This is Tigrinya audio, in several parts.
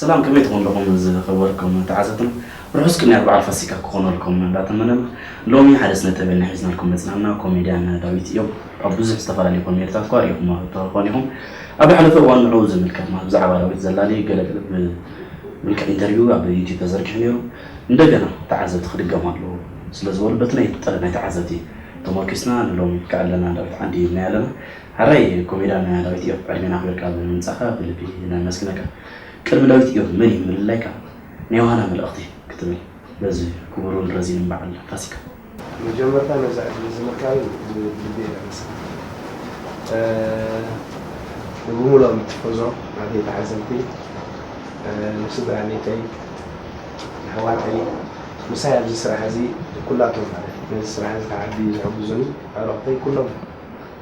ሰላም፣ ከመይ ትኾኑ ኣለኹም ዝኸበርኩም ተዓዘብትና? ርሑስ ቅንያት በዓል ፋሲካ ክኾነልኩም እንዳተመነና፣ ሎሚ ሓደ ስነ ጥበበኛ ሒዝናልኩም መጽናና፣ ኮሜድያን ዳዊት እዮም። ኣብ ብዙሕ ዝተፈላለዩ ኮሜድታት እኳ ርኢኹም ትኾኑ ኢኹም። ኣብ ዝሓለፈ እዋን ንዕኡ ዝምልከት ብዛዕባ ዳዊት ዘላሊ ገለ ገለ ብ-፣ ምልክዕ ኢንተርቪው ኣብ ዩቲዩብ ተዘርጊሑ ነይሩ። እንደገና ተዓዘብቲ ክድገሙ ኣለዎ። ስለ ዝበሉ በቲ ናይ ጠለብ ናይ ተዓዘብቲ ተመርኪስና ንሎሚ ከዕለና ዳዊት ዓንዲ ኢልና ኣለና። ሓራይ ኮሜድያን ዳዊት እዮም፣ ዕድሜና ኣኽቢርካ ብምምጻኻ ብልቢ ነመስግነካ። ቅድሚ ዳዊት እዮም መን እዩ ምልላይካ ናይ ዮሃና መልእኽቲ ክትብል በዚ ክቡርን ረዚንን በዓል ፋሲካ። መጀመርታ ነዛ ዕድል እዚ ምርካበይ ብልቢ እየ ዘመስግን። እ፣ ንብሙሉኦም ንቲፎዞ፣ ናተይ ተዓዘብቲ፣ እ፣ ንስድራ ቤተይ፣ ንኣሕዋተይ፣ ምሳይ ኣብዚ ስራሕ እዚ ኩላቶም ማለት እዩ። ነዚ ስራሕ እዚ ክዓቢ ዝሕግዙኒ ኣዕሩኽተይ ኩሎም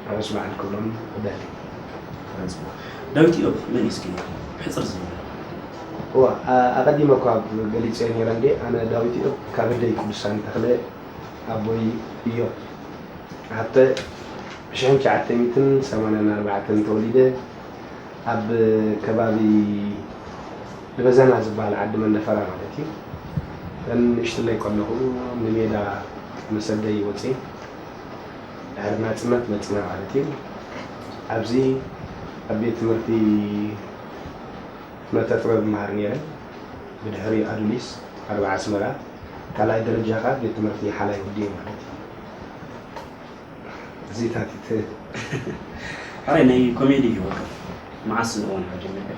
ርሑስ በዓል ክብሎም እደሊ። ዳዊት ኢዮብ መን እዩ እስኪ ብሕጽር ዝበለ? እዋ፣ ኣ-፣ ኣቐዲመ እኳ ገሊጸዮ ነይረ እንዴ፣ ኣነ ዳዊት ኢዮብ ካብ ኣደይ ቅዱሳን ተኽለ ኣቦይ ኢዮብ ሃብተ ብሽሕን ትሽዓተ ሚእትን ሰማንያን ኣርባዕተን ተወሊደ ኣብ ከባቢ ልበዛና ዝበሃል ዓዲ መንደፈራ ማለት እዩ። እተን ንእሽትለይ ከለኹ ንሜዳ መሰደይ ወፅየ ድሕሪ ናፅነት መፂና ማለት እዩ። ኣብዚ ኣብ ቤት ትምህርቲ ስነ ጥበብ ይመሃር ነይረ። ብድሕሪ ኣዱሊስ ኣርባ ኣስመራ ካልኣይ ደረጃ ከዓ ቤት ትምህርቲ ሓላይ ወዲኤ ማለት እዩ። እዚ ታቲት ሓራይ ናይ ኮሜዲ ህይወት መዓስ እዋን ኢኻ ጀሚርካ?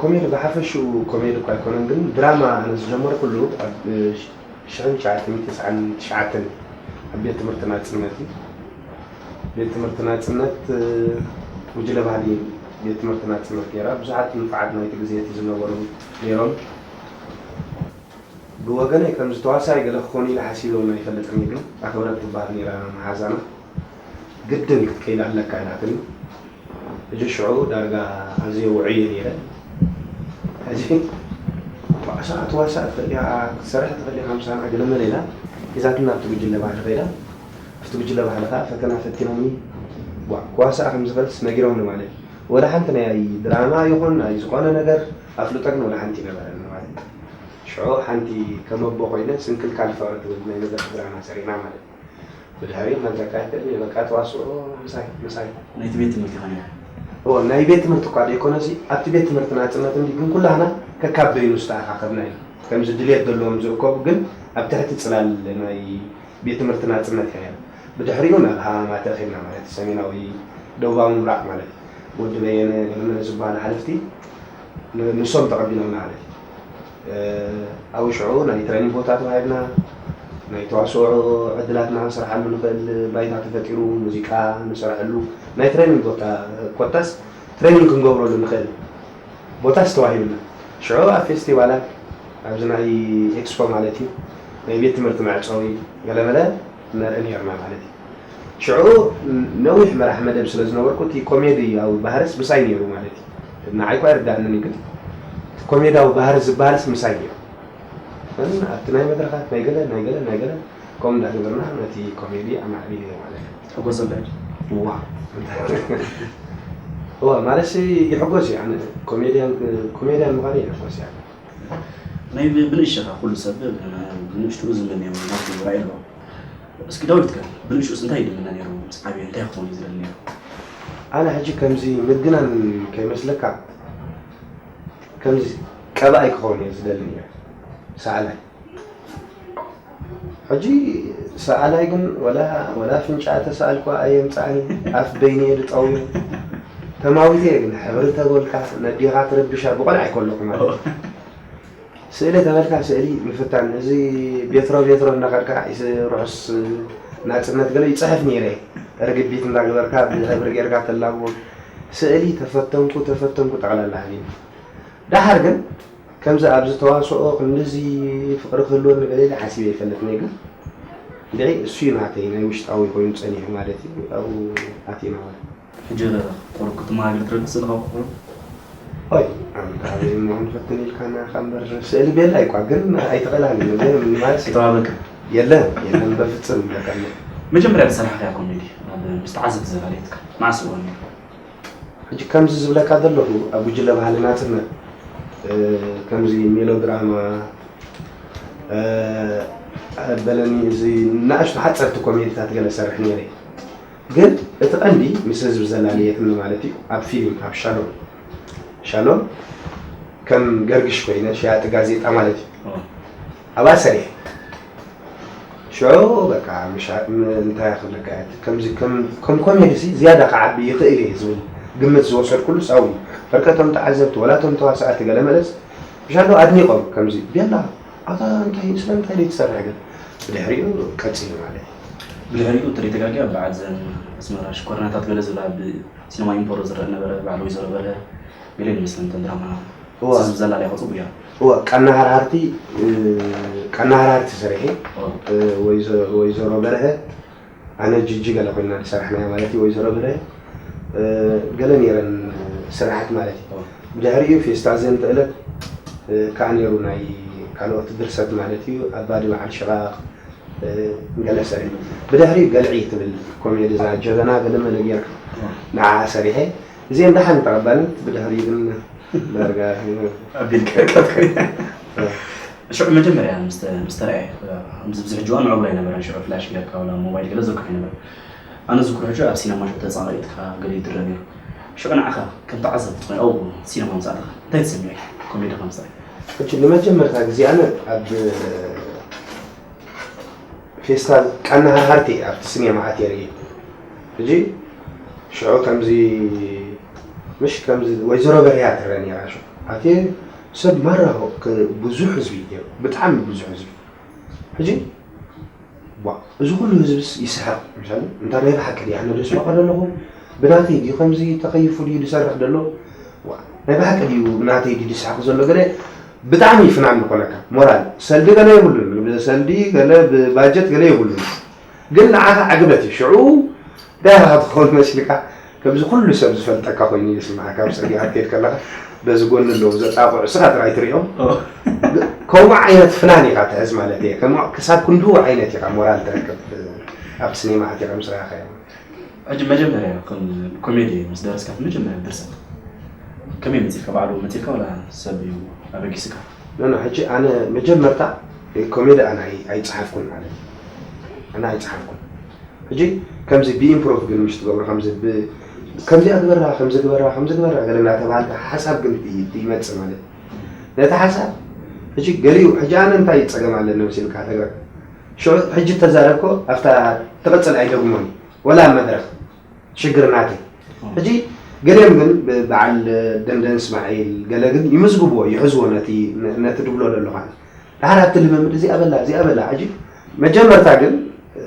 ኮሜዲ ብሓፈሽኡ ኮሜዲ እኳ ኣይኮነን፣ ግን ድራማ ኣነ ዝጀመርኩሉ ኣብ ሽሕን ትሽዓተ ሚእትን ተስዓን ትሽዓተን ኣብ ቤት ትምህርቲ ናጽነት እዩ። ቤት ትምህርቲ ናጽነት፣ እ፣ ጉጅለ ባህሊ ቤት ትምህርቲ ናጽነት ነይራ። ብዙሓት ንፉዓት ናይቲ ግዜ እቲ ዝነበሩ ነይሮም። ብወገነይ ከምዚ ተዋሳኣይ ገለ ክኾኑ ኢለ ሓሲበ እውን ኣይፈልጥን እየ፣ ግን ኣኽብረት ትበሃል ነይራ መሓዛና። ግድን ክትከይድ ኣለካ ኢላትኒ። ሕጂ ሽዑ ዳርጋ ኣዝየ ውዑይ እየ ነይረ። ሕጂ ተዋሳእ፣ ተዋሳእ ትኽእል ኢኻ፣ ክትሰርሕ ትኽእል ኢኻ ምሳና ገለ መለ ኢላ ሒዛትና ኣብቲ ጉጅለ ባህሊ ከይዳ። ኣብቲ ጉጅለ ባህሊ ከኣ ፈተና ፈቲኖምኒ። ዋ፣ ክዋሳእ ከም ዝኽእልስ ነጊሮምኒ ማለት እዩ። ወላ ሓንቲ ናይ ድራማ ይኹን ናይ ዝኾነ ነገር ኣፍልጦ ግን ወላ ሓንቲ ኣይነበረኒ ማለት እዩ። ሽዑ ሓንቲ ከም ኣቦ ኮይነ ስንክልካል ፍቕሪ ትብል ናይ መድረኽ ድራማ ሰሪሕና ማለት እዩ። ብድሕሪኡ ከምዚ ኣካይድ በቃ ተዋስኦ ምሳይ፣ ምሳይ። ናይቲ ቤት ትምህርቲ ኢኻ ነይርካ? እዎ፣ ናይ ቤት ትምህርቲ እኳ ዘይኮነሲ ኣብቲ ቤት ትምህርቲ ናጽነት እንዲ ግን ኩላህና ከካብ በይኑ ዝተኣኻኸብና እዩ። ከምዚ ድልየት ዘለዎም ዝእከቡ ግን ኣብ ትሕቲ ጽላል ናይ ቤት ትምህርቲ ናጽነት እያ ነይራ። ብድሕሪኡ ናብ ሃማማተ ከድና ማለት እዩ፣ ሰሜናዊ ደቡባዊ ምብራቕ ማለት እዩ። ወዲ በየነ ገለመለ ዝበሃሉ ሓለፍቲ ን-፣ ንሶም ተቐቢሎምና ማለት እዩ። እ፣ ኣብኡ ሽዑ ናይ ትሬኒንግ ቦታ ተዋሂብና፣ ናይ ተዋስኦ ዕድላትና ክንሰርሓሉ ንኽእል ባይታ ተፈጢሩ፣ ሙዚቃ ንሰርሐሉ ናይ ትሬኒንግ ቦታ ኮታስ ትሬኒንግ ክንገብረሉ ንኽእል ቦታስ ተዋሂብና። ሽዑ ኣብ ፌስቲቫላት፣ ኣብዚ ናይ ኤክስፖ ማለት እዩ፣ ናይ ቤት ትምህርቲ መዕጸዊ ገለመለ ነርኢ ነይርና ማለት እዩ። ሽዑ ነዊሕ መራሕ መደብ ስለ ዝነበርኩ፣ እቲ ኮሜድያዊ ባህርስ ምሳይ ነይሩ ማለት እዩ። ንዓይ እኳ ኣይርድኣንን እዩ፣ ግን እቲ ኮሜድያዊ ባህሪ ዝበሃልስ ምሳይ ነይሩ። ግን ኣብቲ ናይ መድረኻት ናይ ገለ፣ ናይ ገለ፣ ናይ ገለ፣ ከምኡ እንዳገበርና ነቲ ኮሜዲ ኣማዕቢልዮ ማለት እዩ። ሕጎስ ኣሎ ሕጂ? እዋ። እዋ፣ ማለትሲ ይሕጎስ እዩ። ኣነ ኮሜድያን፣ ኮሜድያን ምዃነይ ይሕጎስ እዩ። ናይ ብ-፣ ብንእሽኻ ኩሉ ሰብ ብንእሽትኡ ዝምነዮ ናቱ ራእይ ኣለዎ። እስኪ ዳዊት ከ ብንእሽኡስ እንታይ ይድምነ ነይሩ? ምስ ዓብየ እንታይ ክኸውን እዩ ዝደሊ ነይሩ? ኣነ ሕጂ ከምዚ ምግናን ከይመስለካ፣ ከምዚ ቀባኣይ ክኸውን እየ ዝደሊ ነይረ። ሰኣላይ። ሕጂ ሰኣላይ ግን ወላ፣ ወላ ኣፍንጫ ተሰኣልኳ ኣየምጻእን፣ ኣፍ በይነ እየ ዝጠውዮ። ተማዊተ እየ ግን፣ ሕብሪ ተበልካ፣ ነዴኻ ትርብሻ፣ ብቆልዓ ኣይኮለኹ ማለት እዩ። ስእሊ ተበልካ ስእሊ ምፍታን፣ እዚ ቤትሮ ቤትሮ እናኸድካ፣ ኢስ-፣ ርሑስ ናጽነት ገለ ይጽሕፍ ነይረ። ርግቢት እንዳገበርካ፣ ብሕብሪ ጌርካ ተላብዎ። ስእሊ ተፈተንኩ፣ ተፈተንኩ፣ ጠቕላላ ሃቢኒ። ደሓር ግን ከምዚ ኣብዚ ተዋስኦ ክንድዚ ፍቕሪ ክህልወኒ ገለ ኢለ ሓሲበ ኣይፈልጥን እየ፣ ግን እንድዒ እሱ እዩ ናተይ ናይ ውሽጣዊ ኮይኑ ጸኒሑ ማለት እዩ። ኣብኡ ኣቲና ማለት እዩ። ሕጂ ቁሩብ ክትመሃገር ትደሊ ስእሊ ካብ ቆልዑ? ኦይ፣ ኣንታ ኣበይ እሞ ክንፈትን ኢልካና ኢኻ እምበር፣ ስእሊ ቤላ እኳ ግን ኣይትኽእላን እዩ፣ ግን ማለት ኣይተዋህበካ? የለን፣ የለን፣ በፍጽም በቃ። መጀመርያ ዝሰራሕካያ ኮሜዲ ኣብ ምስ ተዓዘብቲ ዘላለየትካ መዓስ እዋን ነይሩ? ሕጂ ከምዚ ዝብለካ ዘለኹ ኣብ ጉጅለ ባህሊ ናጽነት እ፣ ከምዚ ሜሎድራማ፣ እ፣ በለኒ፣ እዚ ንኣሽቱ ሓፀርቲ ኮሜዲታት ገለ ሰርሕ ነይረ። ግን እቲ ቀንዲ ምስ ህዝቢ ዘላለየትኒ ማለት እዩ፣ ኣብ ፊልም፣ ኣብ ሻሎም፣ ሻሎም ከም ገርግሽ ኮይነ፣ ሸያጢ ጋዜጣ ማለት እዩ። ኦ። ኣብኣ ሰሪሐ። ሽዑ በቃ ምሻ-፣ ም-፣ እንታይ ክብለካ እየ፣ ከምዚ ከም፣ ከም ኮሜዲ ሲ ዝያዳ ክዓቢ ይኽእል እየ ዝብል ግምት ዝወሰድኩሉ ሳው እዩ። በርከቶም ተዓዘብቲ፣ ወላ እቶም ተዋሳእቲ ገለ መለስ፣ ምሻሎ ኣድኒቖም ከምዚ፣ ቤላ፣ ኣታ እንታይ፣ ስለምንታይ ደይ ትሰርሕ ግን? ብድሕሪኡ ቀጺሉ ማለት እዩ። ብድሕሪኡ እንተ ደይተጋግየ ኣብ በዓል ዘን ኣስመራ ሽኮርናታት ገለ ዝብላ ኣብ ሲነማ ኢምፖሮ ዝረአ ነበረ፣ በዓል ወይዘሮ በርሀ፣ ገለ ይመስለኒ እተን ድራማ እዋ። ዝብዘላ ኣለያ፣ ጽቡቕ እያ። እዋ፣ ቀና ሃርሃርቲ፣ እ፣ ቀና ሃርሃርቲ ሰሪሐ፣ እዋ። እ፣ ወይዘ-፣ ወይዘሮ በርሀ፣ ኣነ ጂጂ ገለ ኮይና ዝሰራሕናዮ ማለት እዩ፣ ወይዘሮ በርሀ፣ እ፣ ገለ ነይረን ስራሓት ማለት እዩ። እዋ። ብድሕሪኡ ፌስታ ዘንተ ዕለት፣ እ፣ ከኣ ነይሩ ናይ ካልኦት ድርሰት ማለት እዩ፣ ኣባዲ በዓል ሽቓቕ፣ እ፣ ገለ ሰሪሑ። ብድሕሪኡ ገልዒ ትብል ኮሜዲ እዛ ጀበና ገለ መለ ጌርካ እዋ። ንዓኣ ሰሪሐ። እዚአን ደሓን ተቐባልነት፣ ብድሕሪኡ ግን ዳርጋ ኣቢልካ ኢርካ ትኸይድ። ሽዑ መጀመርያ ምስ ተ-፣ ምስ ተረኣየ፣ ከምዚ ብዙሕ ሕጂ እዋን ምዕቡል ኣይነበረን። ሽዑ ፍላሽ ጌርካ ወላ ሞባይል ገለ ዝርከብ ኣይነበረን። ኣነ ዝዝክሮ ሕጂ ኣብ ሲነማ ሽዑ ተጻቒጥካ ገለ ይድረ ነይሩ። ሽዑ ንዓኻ ከም ተዓዘብቲ ትኾን ኣብኡ ሲነማ ምስ ኣተኻ እንታይ ተሰሚዑ? ኮሜዲ ከም ዝረኣየ። ሕጂ ንመጀመርታ ግዜ ኣነ ኣብ ፌስታል ቀና ሃርሃርቲ ኣብቲ ሲኔማ ኣትየ ርእየ። ሕጂ ሽዑ ከምዚ፣ ምሽ ከምዚ ወይዘሮ በርያ ትረአ ነይራ ሽዑ። ኣትየ ሰብ ማራ ክ-፣ ብዙሕ ህዝቢ እዩ ነይሩ፣ ብጣዕሚ ብዙሕ ህዝቢ። ሕጂ ዋ፣ እዚ ኩሉ ህዝብስ ይስሕቕ፣ ምሻሉ እንታ ናይ ብሓቂ ድዩ ኣነ ደስሕቖ ዘለኹ? ብናተይ ድዩ ከምዚ ተኸይፉ ድዩ ዝሰርሕ ዘሎ? ዋ፣ ናይ ብሓቂ ድዩ ብናተይ ድዩ ዝስሕቕ ዘሎ? ገለ ብጣዕሚ ፍናን ዝኾነካ ሞራል። ሰልዲ ገለ የብሉን፣ ሰልዲ ገለ ብባጀት ገለ የብሉን። ግን ንዓኻ ዕግበት እዩ። ሽዑ እንታይ ኢኻ ክትኸውን መሲልካ? ከምዚ ኩሉ ሰብ ዝፈልጠካ ኮይኑ ይስምዓካ። ኣብ ጽርግያ ክትከይድ ከለኻ በዚ ጎኒ ኣለዉ ዘጣቕዑ፣ እስኻ ጥራይ ትሪኦም። ኦ። ከምኡ ዓይነት ፍናን ኢኻ ትሕዝ ማለት እየ። ከምኡ ክሳብ ክንድኡ ዓይነት ኢኻ ሞራል ትረክብ፣ ኣብቲ ሲኔማ ኣቲኻ ምስ ረኣኻዮ። ሕጂ መጀመርያ ከም ኮሜዲ ምስ ደረስካ፣ መጀመርያ ድርሰት ከመይ መጺልካ? ባዕሉ መጺልካ ዋላ ሰብ እዩ ኣበጊስካ? ኖ፣ ኖ፣ ሕጂ ኣነ መጀመርታ ኮሜዲ ኣነ ኣይ-፣ ኣይጸሓፍኩን ማለት እዩ። ኣነ ኣይጸሓፍኩን። ሕጂ ከምዚ ብኢምፕሮቭ ግን ምሽ ትገብሮ፣ ከምዚ ብ-፣ ከምዚኣ ግበራ፣ ከምዚ ግበራ፣ ከምዚ ግበራ ገለ እናተባሃልካ ሓሳብ ግን ይ-፣ ይመጽእ ማለት እዩ። ነቲ ሓሳብ ሕጂ ገሊኡ፣ ሕጂ ኣነ እንታይ ጸገም ኣለኒ መሲልካ ተግረክ? ሽዑ ሕጂ እተዛረብኮ ኣብታ ትቕጽል ኣይደግሞን እዩ። ወላ ኣብ መድረኽ ሽግር ናተይ። ሕጂ ገሊኦም ግን ብ-፣ በዓል ደንደን እስማዒል ገለ ግን ይምዝግብዎ፣ ይሕዝዎ ነቲ፣ ነ-፣ ነቲ ድብሎ ዘለኹ ኣነ። ደሓር ኣብቲ ልምምድ እዚኣ በላ፣ እዚኣ በላ። ሕጂ መጀመርታ ግን፣ እ፣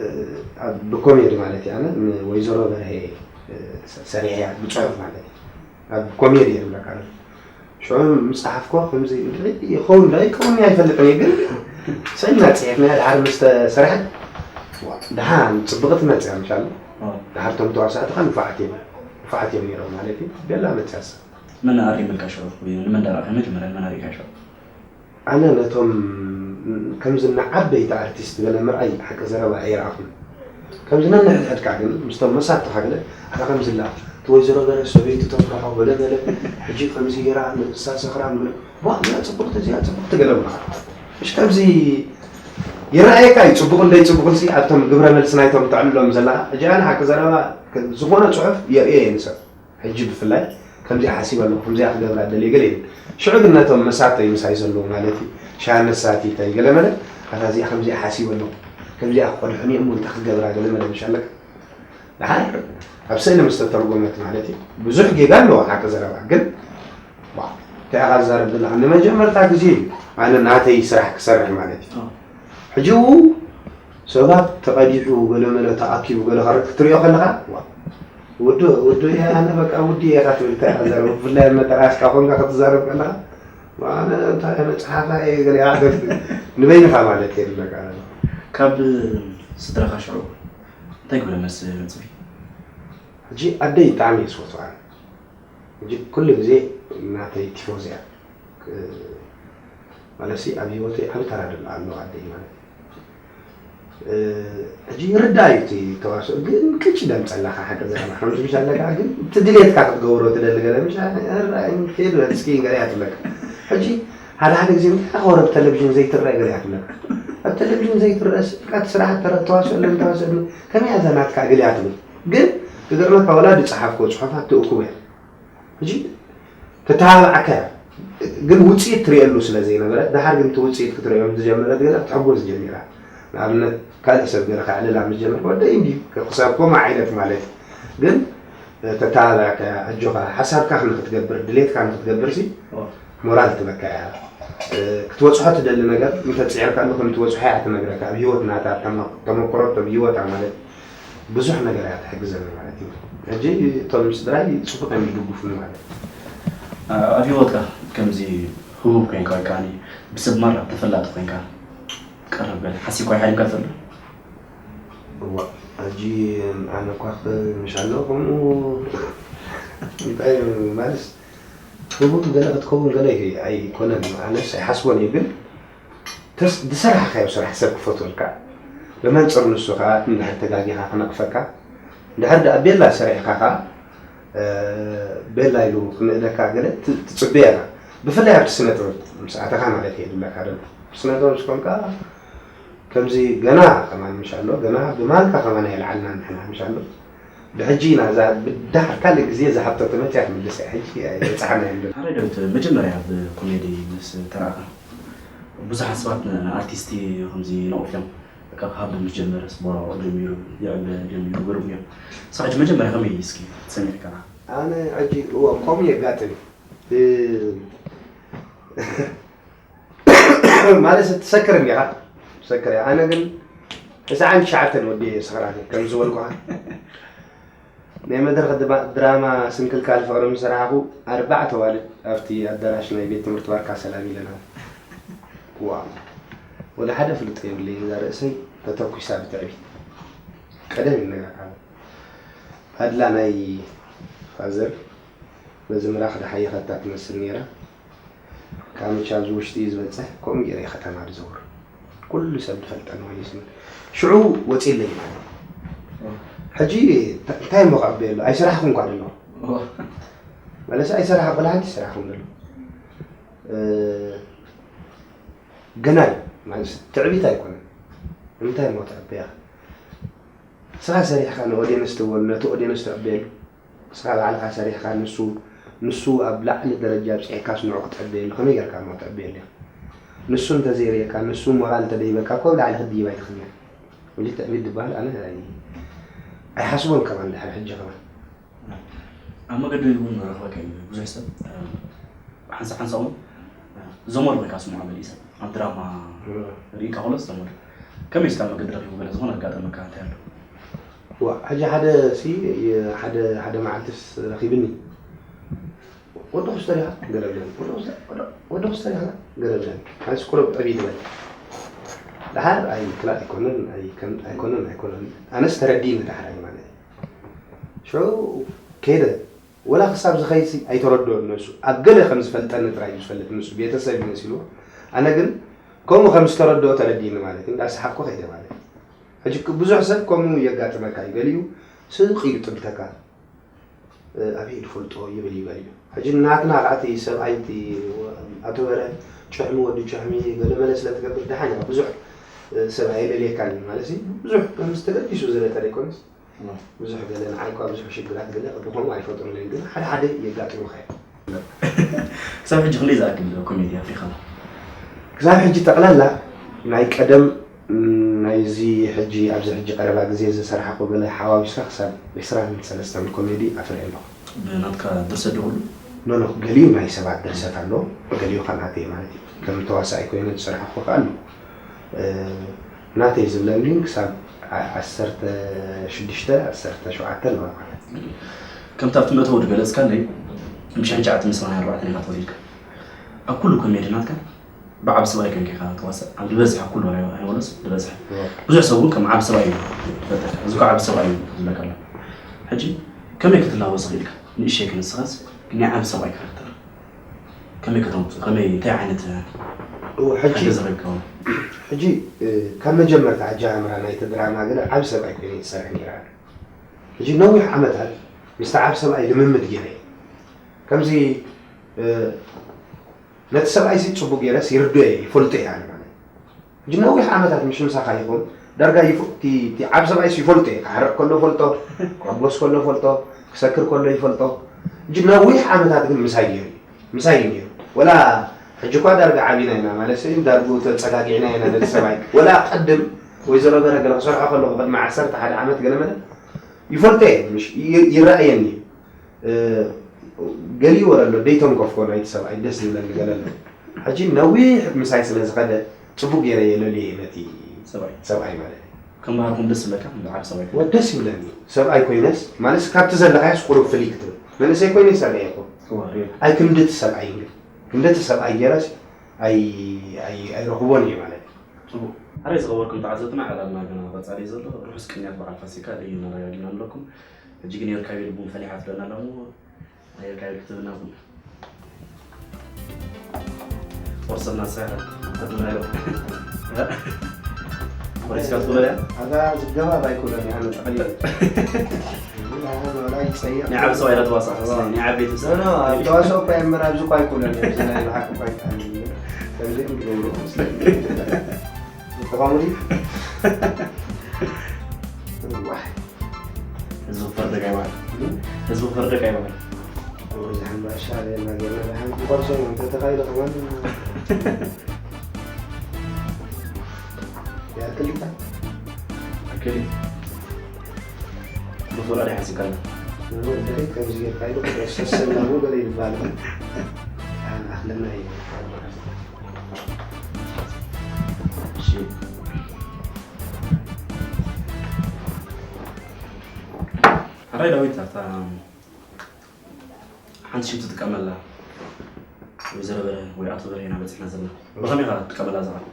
ኣብ፣ ብኮሜዲ ማለት እዩ፣ ኣነ ንወይዘሮ በርሄ፣ እ፣ ሰ-፣ ሰሪሐያ ብጽሑፍ ማለት እዩ። ኣብ ኮሜዲ እየ ዝብለካ ኣለኹ። ሽዑ ምስ ጸሓፍኩዋ ከምዚ ይኸውን ዶ ኣይከውን ኣይፈልጥን እየ፣ ግን ስእልና ጽሒፍና ድሓር ምስ ተሰርሐት፣ ዋ፣ ደሓን ጽብቕቲ መጽያ ምሻሉ። ኦ። ድሓር እቶም ተዋሳእቲ ከኣ ንፉዓት እዮም፣ ንፉዓት እዮም ነይሮም ማለት እዩ። ቤላ መጽያስ። መን ኣሪምልካ ሽዑ? ወይ ንመን ዳረኣኻ መጀመርያ ንመን ኣሪእካ ሽዑ? ኣነ ነቶም ከምዚ ንዓበይቲ ኣርቲስት ገለ ምርኣይ ሓቂ ዘረባ ኣይረኣኹን። ከምዚ ነንሕድሕድካ ግን ምስቶም መሳርትኻ ገለ፣ ኣታ ከምዚ ኣላ፣ እቲ ወይዘሮ ገለ ሰበይቱ ተፍርሖ ገለ ገለ፣ ሕጂ ከምዚ ገይራ ንሳ ሰኽራን ገለ፣ ዋ፣ እዚኣ ጽብቕቲ፣ እዚኣ ጽብቕቲ ገለ ብለኻ። እሺ፣ ከምዚ ይረኣየካ እዩ፣ ጽቡቕን ደይጽቡቕን ሲ ኣብቶም ግብረ መልሲ ናይቶም ተዕልሎም ዘለኻ። ሕጂ ኣነ ሓቂ ዘረባ፣ ዝኾነ ጽሑፍ የርእዮ እየ ንሰብ። ሕጂ ብፍላይ ከምዚኣ ሓሲበ ኣለኹ፣ ከምዚኣ ክገብራ ደልየ ገለ ይብል። ሽዑ ግን ነቶም መሳርተይ ምሳይ ዘለዉ ማለት እዩ፣ ሻሂ መሳቲተይ ገለ መለ፣ ኣታ እዚኣ ከምዚኣ ሓሲበ ኣለኹ፣ ከምዚኣ ክቐድሑኒ እሞ እንታይ ክገብራ ገለ መለ ምሽ ኣለካ። ደሓር ኣብ ስእሊ ምስ ተተርጎመት ማለት እዩ፣ ብዙሕ ጌጋ ኣለዎ ሓቂ ዘረባ፣ ግን ዋ፣ እንታይ ኢኻ ትዛረብ ዘለኻ? ንመጀመርታ ግዜ እዩ ኣነ ናተይ ስራሕ ክሰርሕ ማለት እዩ። ሕጂ ው ሰባት ተቐዲሑ ገለ መለ ተኣኪቡ ገለ ከረ-፣ ክትሪኦ ከለኻ፣ ዋ፣ ውዱ-፣ ውዱ እየ ኣነ በቃ ውዲ እየ ኢኻ ትብል፣ እንታይ ኢኻ ትዛረብ? ብፍላይ ኣብ መጠራስካ ኮንካ ክትዛረብ ከለኻ፣ ዋ፣ ኣነ እንታይ እየ መጽሓፋ እየ ገለ ኢኻ ትብል። ንበይንኻ ማለት እየ በቃ። ካብ ስድራኻ ሽዑ እንታይ ግብረ መልሲ መጽኢ? ሕጂ ኣደይ ብጣዕሚ እየ ዝፈትዋ። ሕጂ ኩሉ ግዜ ናተይ ቲፎዞ እያ። ክ-፣ ማለትሲ ኣብ ህይወተይ ዓቢ ተራ ደላ ኣለዋ ኣደይ ማለት እዩ። እ፣ ሕጂ ይርዳእ እዩ እቲ ተዋስኦ፣ ግን ቅጭ ደምጸላኻ ሓቂ ዘረባ። ከምዚ ምሽ ኣለካ፣ ግን እቲ ድሌትካ ክትገብሮ ትደሊ ገለ ምሽ፣ እ፣ እ፣ ከይድ በል እስኪ ገለ እያ ትብለካ። ሕጂ ሓደ ሓደ ግዜ እንታይ ከወረ ኣብ ቴሌቪዥን ዘይትረአ ገለ እያ ትብለካ። ኣብ ቴሌቪዥን ዘይትረአ ስቃት ስራሕ ተረ-፣ ተዋስኦ ኣለን፣ ተዋስኦ ኣለን። ከመይ እያ እዛ ናትካ ገለ እያ ትብል። ግን ክገርመካ ወላ ዝጸሓፍኮ ጽሑፋት ትእኩብ እያ። ሕጂ ተተባባዕካ እያ። ግን ውጽኢት ትርእየሉ ስለ ዘይነበረ፣ ደሓር ግን እቲ ውጽኢት ክትርእዮ ምስ ጀመረት ገለ ክትሕጎስ ጀሚራ። ንኣብነት ካልእ ሰብ ገለ ከዕልላ ምስ ጀመርካ፣ ወደይ እንድዩ ክሳብ ከምኡ ዓይነት ማለት እዩ። ግን ተተባባዕካ እያ፣ ኣጆኻ፣ ሓሳብካ ንክትገብር፣ ድሌትካ ንክትገብር ሲ ኦ። ሞራል ትበካ እያ። እ፣ ክትበጽሖ ትደሊ ነገር እንተጽዒርካሉ ከም ትበጽሖ እያ ትነግረካ። ኣብ ህይወት ናታ ተመ-፣ ተመክሮ፣ ከም ህይወታ ማለት ብዙሕ ነገር እያ ትሕግዘና ማለት እዩ። ሕጂ እቶም ስድራይ ጽቡቕ እዮም ዝድግፉኒ ማለት እዩ። ኣ-፣ ኣብ ህይወትካ ከምዚ ህቡብ ኮይንካ ወይ ከዓኒ ብሰብ ማራ ተፈላጢ ኮይንካ ቀረብ ገለ ሓሲብካ ይሓልምካ ትፈልጥ? እዋ፣ ሕጂ ኣነ እኳ ኽ-፣ ምሻሎ ከምኡ እንታይ ማለት ህቡብ ገለ ክትከውን ገለ ኣይኮነን፣ ኣነስ ኣይሓስቦን እዩ። ግን ተስ-፣ ዝሰራሕካዮ ስራሕ ሰብ ክፈትወልካ፣ ብመንጽር ንሱ ኸኣ እንድሕር ተጋጊኻ ክነቕፈካ፣ እንድሕር ደኣ ቤላ ሰሪሕካ ኸኣ፣ እ፣ ቤላ ኢሉ ክንእደካ ገለ ት-፣ ትጽበ ኢኻ። ብፍላይ ኣብቲ ስነ ጥበብ ምስ ኣተኻ ማለት እየ ዝብለካ ዘሎ። ስነ ጥበብ ምስ ኮንካ ከምዚ ገና ከማን ምሻሎ፣ ገና ብማንካ ከማን ኣይለዓልናን ንሕና ምሻሎ። ብሕጂ ኢና እዛ ብዳሕር ካልእ ግዜ ዝሃብቶ ተመጽያ ትምልስ እያ። ሕጂ ኣይበጻሕናዮን ዶ። ሓራይ ዳዊት፣ መጀመርያ ኣብ ኮሜዲ ምስ ተራእኻ ብዙሓት ሰባት ንኣርቲስቲ ከምዚ ይነቕፉ እዮም። ካብ ሃብ ምስ ጀመረ፣ ስቦራኦ ጀሚሩ፣ ይዕበ ጀሚሩ፣ ገርሙ እዮም። ንስኻ ሕጂ መጀመርያ ከመይ እስኪ ተሰሚዕካ? ኣነ ሕጂ እዎ ከምኡ የጋጥም እዩ። እ፣ ማለት ትሰክር እንዲኻ፣ ትሰክር እያ። ኣነ ግን ተስዓን ትሽዓተን ወዲ እየ ስኽራተይ፣ ከም ዝበልኩኻ። ናይ መድረኽ ድማ-፣ ድራማ ስንክልካል ፍቕሪ ምስ ሰራሕኹ፣ ኣርባዕተ ኣዋልድ ኣብቲ ኣዳራሽ ናይ ቤት ትምህርቲ ዋርካ ሰላም ኢለና። ዋው! ወላ ሓደ ፍልጦ የብለይን፣ እዛ ርእሰይ ተተኲሳ ብትዕቢት። ቀደም ይነግረካ ኣሎ። ኣድላ ናይ ፋዘር በዚ ምራኽ ደሓየኸታ ትመስል ነይራ። ካምቻ ኣብዚ ውሽጢ እዩ ዝበጽሕ፣ ከምኡ ገይረ እየ ከተማ ዝዘውር። ኩሉ ሰብ ዝፈልጠኒ ኮይኑ ይስምዕ። ሽዑ ወጺለይ ማለት እዩ። ሕጂ ታ-፣ እንታይ እሞ ክዕበየሉ? ኣይሰራሕኩን እኳ ደለኹ። ኦ። ማለት ኣይሰራሕ-፣ ወላ ሓንቲ ኣይሰራሕኩን ደለኹ። እ፣ ገና እዩ። ማለት ትዕቢት ኣይኮነን። እንታይ እሞ ትዕበያ? ንስኻ ሰሪሕካ ንኦድየንስ ትወ-፣ ነቲ ኦድየንስ ተዕበየሉ። ንስኻ ባዕልኻ ሰሪሕካ ንሱ፣ ንሱ ኣብ ላዕሊ ደረጃ ኣብጺሕካስ ንዑ ክትዕበየሉ፣ ከመይ ጌርካ እሞ ክትዕበየሉ ኢኻ? ንሱ እንተዘይርእየካ፣ ንሱ ሞራል እንተደይበካ እኮ ኣብ ላዕሊ ክትድይብ ኣይትኽእልን ኢኻ። ሕጂ ትዕቢት ዝበሃል ኣነ ኣይ-፣ ኣይሓስቦን ከማን ድሕሪ ሕጂ ከማን። ኣብ መገዲ እውን ረኽበካ እዩ ብዙሕ ሰብ፣ እ፣ ሓንሳእ ሓንሳእ እውን፣ እ፣ ዘመድ ኮይንካ ስምዖ መሊእ ሰብ ኣብ ድራማ እም። ርኢካ ከሎ ዘመድ። ከመይ እስካ መገዲ ረኺቡ ገለ ዝኾነ ኣጋጠመካ እንታይ ኣሎ? ዋ፣ ሕጂ ሓደ ሲ፣ ሓደ፣ ሓደ መዓልትስ ረኺብኒ። "ወዲ ኩስተር ኢኻ?" ገለ ብለኒ። "ወዲ ኩስተር፣ ወዲ፣ ወዲ ኩስተር ኢኻ?" ገለ ብለኒ። ኣነስ ቁሩብ ዕብይ ዝበለ። ደሓር ኣይክላእ ኣይኮነን፣ ኣይከን-፣ ኣይኮነን፣ ኣይኮነን። ኣነስ ተረዲእኒ ደሓር ማለት እዩ። ሽዑ ከይደ። ወላ ክሳብ ዝኸይሲ ኣይተረድኦን ንሱ። ኣብ ገለ ከም ዝፈልጠኒ ጥራይ እዩ ዝፈልጥ ንሱ። ቤተሰብ እዩ መሲሉ። ኣነ ግን ከምኡ ከም ዝተረድኦ ተረዲእኒ ማለት እዩ። እንዳሰሓቅኩ ከይደ ማለት እዩ። ሕጂ ክ-፣ ብዙሕ ሰብ ከምኡ የጋጥመካ እዩ። ገሊኡ ስቕ ኢሉ ጥምተካ። እ፣ ኣበይ ዝፈልጦ ይብል እዩ ገሊኡ። ሕጂ ናትና ከኣ እቲ ሰብኣይ እቲ ኣቶ በረ ጭሕሚ ወዲ ጭሕሚ ገለ መለ ስለ ትገብር ደሓን እያ። ብዙሕ፣ እ፣ ሰብ ኣየለልየካን እዩ ማለት እዩ። ብዙሕ ከምዚ ተገዲሱ ዝረጠ ዘይኮነስ፣ እም። ብዙሕ ገለ ንዓይ እኳ ብዙሕ ሽግራት ገለ ብኸምኡ ኣይፈጥሩለይን፣ ግን ሓደ ሓደ የጋጥሙኻ እዮም። ክሳብ ሕጂ ክንደይ ዝኣክል ኮሜዲ ኣፍሪኻ? ክሳብ ሕጂ ጠቕላላ ናይ ቀደም፣ ም፣ ናይዚ ሕጂ፣ ኣብዚ ሕጂ ቀረባ ግዜ ዝሰራሕኩ ገለ ሓዋዊስካ ክሳብ ዕስራን ሰለስተን ኮሜዲ ኣፍሪየ ኣለኹ። ብናትካ ድርሰት ዶ ኩሉ? ኖ፣ ኖ፣ ገሊኡ ናይ ሰባት ድርሰት ኣሎ፣ ገሊኡ ካብ ናተይ ማለት እዩ። ከም ተዋሳኣይ ኮይነ ዝሰራሕኩ ከኣ ኣሎ። እ፣ ናተይ ዝብለን ግን ክሳብ ዓ-፣ ዓሰርተ ሽዱሽተ፣ ዓሰርተ ሸውዓተ ኣለዋ ማለት እዩ። ከምቲ ኣብቲ መእተዊ ዝገለጽካለይ፣ ብ ሽሕን ትሽዓተ ሚእትን ሰማንያን ኣርባዕተን ኢኻ ተወሊድካ። ኣብ ኩሉ ኮሜዲ ናትካ ብዓቢ ሰብኣይ ኮይንካ ኢኻ ትዋሳእ። ኣብ ዝበዝሐ፣ ኩሉ ኣይ-፣ ኣይበሎስ፣ ዝበዝሐ። እዎ። ብዙሕ ሰብ እውን ከም ዓቢ ሰብኣይ እዩ ዝፈልጠካ። እዚ እኮ ዓቢ ሰብኣይ እዩ ዝብለካ ኣሎ። ሕጂ ከመይ ክትላበሶ ክኢልካ? ንእሸይ ክንስኻስ፣ ግን ናይ ዓቢ ሰብኣይ ካራክተር ከመይ ከተምጽኦ? ከመይ፣ እንታይ ዓይነት እዎ፣ ሕጂ፣ ሓገዝ ረኺብካ? ሕጂ፣ እ፣ ካብ መጀመርታ ኣጀማምራ ናይቲ ድራማ ገለ ዓቢ ሰብኣይ ኮይነ ይሰርሕ ነይረ። ሕጂ ነዊሕ ዓመታት ምስቲ ዓቢ ሰብኣይ ልምምድ ገይረ። ከምዚ፣ እ፣ ነቲ ሰብኣይሲ ጽቡቕ ገይረስ ይርድኦ እየ፣ ይፈልጦ እየ ኣነ ማለት እዩ። ሕጂ ነዊሕ ዓመታት ምሽ ምሳኻ ይኹን ዳርጋ ይፎ- እቲ እቲ ዓብ ሰብኣይሲ ይፈልጦ እየ። ክሓርቕ ከሎ ፈልጦ፣ ክዕጎስ ከሎ ፈልጦ፣ ክሰክር ከሎ ይፈልጦ። ሕጂ ነዊሕ ዓመታት ግን ምሳይ ገይሩ እዩ። ምሳይ እዩ ነይሩ። ወላ ሕጂ እኳ ዳርጋ ዓቢና ኢና ማለት እዩ፣ ዳርጉ ተጸጋጊዕና ኢና ነቲ ሰብኣይ። ወላ ቅድም ወይዘሮ በረ ገለ ክሰርሖ ከለኹ ቅድሚ ዓሰርተ ሓደ ዓመት ገለ መለ ይፈልጦ እየ፣ ምሽ ይ- ይረኣየኒ እዩ። እ፣ ገሊኡ ወረ ኣሎ ደይተንከፍኮ ናይቲ ሰብኣይ ደስ ዝብለኒ ገለ ኣሎ። ሕጂ ነዊሕ ምሳይ ስለ ዝኸደ ጽቡቕ ገይረ እየ ለልየ ነቲ ሰብኣይ። ሰብኣይ ማለት እዩ። ከም ባህርኩም ደስ ዝብለካ ብዓብ ሰብኣይ ወ ደስ ይብለኒ። ሰብኣይ ኮይነስ ማለት ካብቲ ዘለኻዮስ ቁሩብ ፍልይ ክትብል መንእሰይ ኮይነ ይሰርሕ እኮ። እዋ፣ ሪል። ኣይ ክንድቲ ሰብኣይ ግን ክንድቲ ሰብኣይ ገይረስ ኣይ ኣይ ኣይረኽቦን እየ ማለት እዩ። ጽቡቕ። ኣረ ዝኸበርኩም ተዓዘብትና ዕላልና ገና ቀጻሊ እዩ ዘሎ። ርሑስ ቅንያት በዓል ፋሲካ እዩ ነረጋጊና ኣለኩም። ሕጂ ግን የርካቢ ልቡን ፈሊሓ ትለና ኣለሙ። የርካቢ ክትብልና ቡን ቆርሰና ሳይራ ትብልና ኣሎ። ቆሪስካ ትብሎ ያ? ኣዛ ዝገባብ ኣይኮነን፣ ኣነ ጠቕሊለ። ናይ ዓቢ ሰብኣይ ዶ ተዋሳእ? ናይ ዓበይቲ ሰብ። ኖ፣ ኖ፣ ኣብ ተዋስኦ እኮ እየ እምበር ኣብዚ እኮ ኣይኮነን፣ ኣብዚ ናይ ብሓቂ እኮ ኣይከኣልን እዩ። ከምዚኦም ዝገብሩ መስለኒ። ዝተቐሙ ድዩ? ዋይ። ህዝቢ ክፈርደካ ይበሃል። ህዝቢ ክፈርደካ ይበሃል። እዚ ሕምባሻ ጌርና ጌርና ደሓን ክንቆርሶ እዮም። እንተተኻኢሉ ከማን ያክል ኢልካ? ኣክል እዩ። ብፍቕሪ ሓሲካና። ወደይ ከምዚ ጌርካ ኢሉ ሰሰና ሞ ገለ ይባል። ኣን ኣኽለና እዩ። እሺ። ሕራይ ዳዊት፣ ኣብታ ሓንቲ ሽም ትጥቀመላ ወይዘሮ በርሀ ወይ ኣቶ በርሀ ኢና በፂሕና ዘለና። ብኸመይ ኢኻ ትጥቀመላ እዛ ቃል?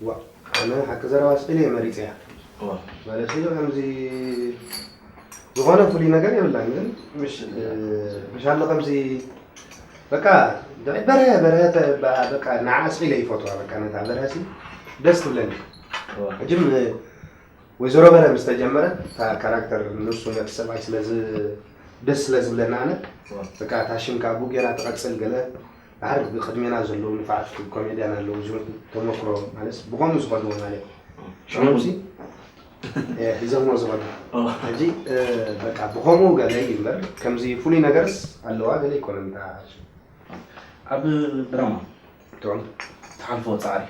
ዋ፣ ኣነ ሓቂ ዘረባ ስኢለ እየ መሪፀያ። እዋ። ማለት እዩ ከምዚ ዝኾነ ፍሉይ ነገር የብላን፣ ግን ምሽ ምሽ ኣሎ ከምዚ በቃ በርሀ በርሀ ተ- በ- በቃ ንዓ ስኢለ ይፈትዋ። በቃ ነታ በርሀ ሲ ደስ ትብለኒ። እዋ። ሕጂ ም- ወይዘሮ በርሀ ምስ ተጀመረ እታ ካራክተር ንሱ ነቲ ሰብኣይ ስለ ዝ- ደስ ስለ ዝብለና ኣነ እዋ። በቃ እታ ሽም ካብ ጌራ ትቐጽል ገለ ድሓር ብቅድሜና ዘለዉ ንፋዓት ኮሜድያን ኣለዉ፣ እዚ ተመክሮ ማለት ብኸምኡ ዝኸድዎ ማለት ሽዑ ሲ እ፣ ሒዞሞ ዝኸዱ። ኦ። ሕጂ እ፣ በቃ ብኸምኡ ገለ እዩ እምበር ከምዚ ፍሉይ ነገርስ ኣለዋ ገለ ኣይኮነን። እታ ኣብ ድራማ ጥዑም። ትሓልፎ ጻዕሪ